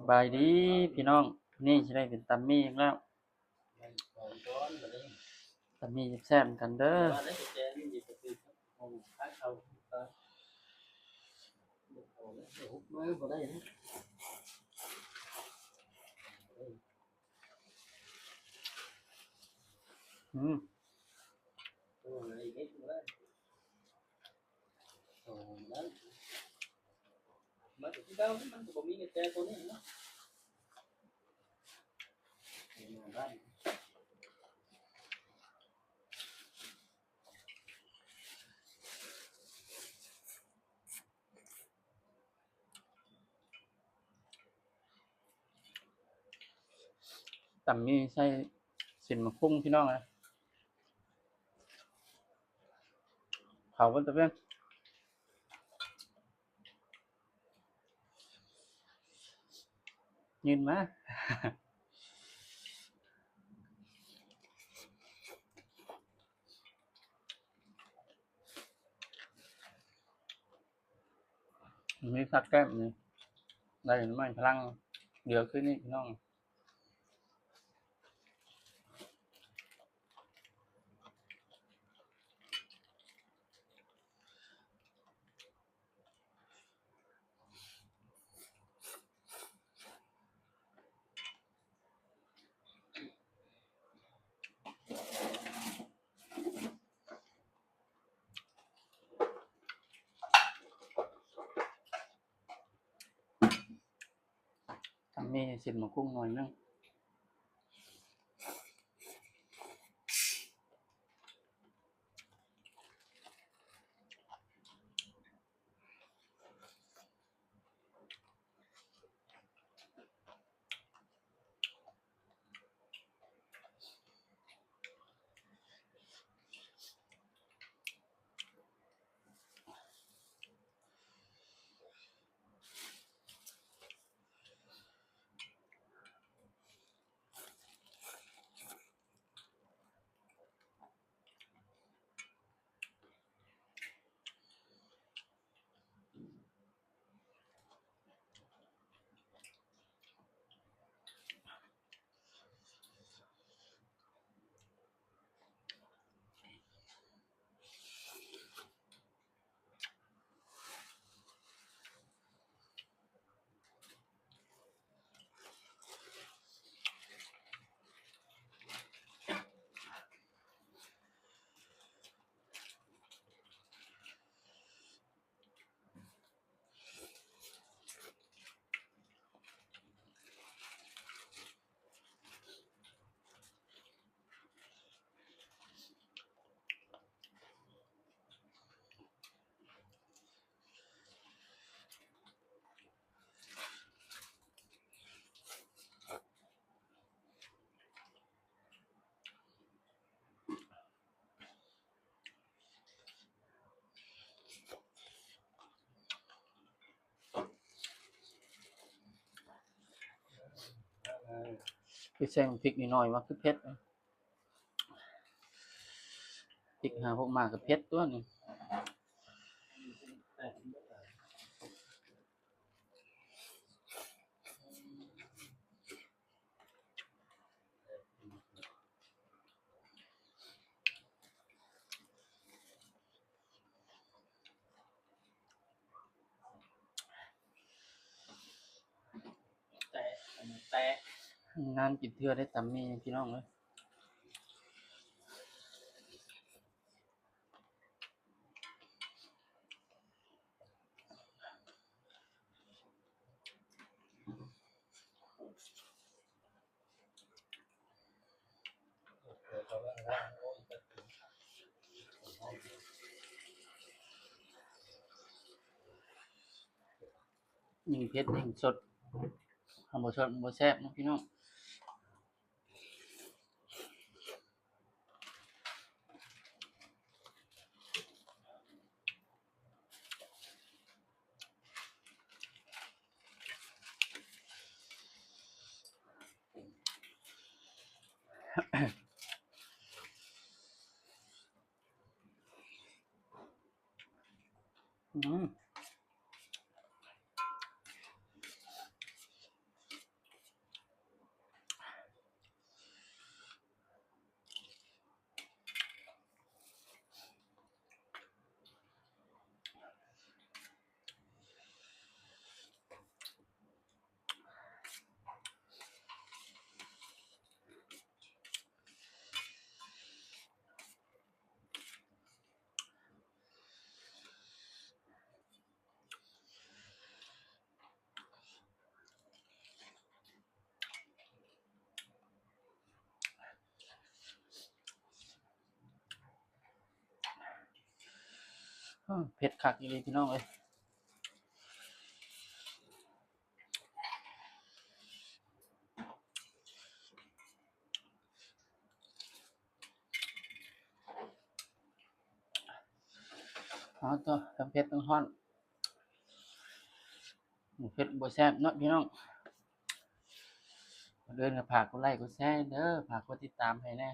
ສະບາຍດີພີ່ນ້ອງ, ມື້ນີ້ຊິໄດ້ເປັນຕຳໝີ່ອີກແລ້ວ. ຕຳໝີ່ແຊບໆນຳກັນເດີ. ອືມ ມັນກໍຄືເກົ່າ ມັນກໍບໍ່ມີແຕ່ໂຕນີ້ເນາະ. ຕຳໝີ່ໃສ່ເສັ້ນໝາກຫຸ່ງ ພີ່ນ້ອງເອີຍ. ເຂົ້າເບິດຕະເວັນ ຍື່ນມາ. ມີຜັກແກ້ມນີ້ ໄດ້ໃໝ່ພະລັງເຫຼືອຄືນີ້ພີ່ນ້ອງ. ມີເສັ້ນໝາກຫຸ່ງໜ້ອຍໜຶ່ງ. ຄືໃສ່ພິກໜ້ອຍໆ ວ່າຄືເຜັດ. ພິກຫາພວກໝາກະເຜັດຕົວນີ້. ແຕ່ ອັນນີ້ແຕ່ ນານກິນເທື່ອໄດ້ຕຳໝີ່ພີ່ນ້ອງເອີຍ. ຍິ່ງເຜັດຍິ່ງສົດ ຄັນບໍ່ສົດມັນບໍ່ແຊບເນາະພີ່ນ້ອງ. ອືມ. ເຜັດຄັກອີ່ຫຼີພີ່ນ້ອງເອີຍ. ເອົາຕໍ່ ທັງເຜັດທັງຮ້ອນ ບໍ່ເຜັດບໍ່ແຊບເນາະພີ່ນ້ອງ. ກ່ອນອື່ນກໍຝາກກົດໄລ້ກົດແຊເດີ ຝາກກົດຕິດຕາມໃຫ້ແດ່.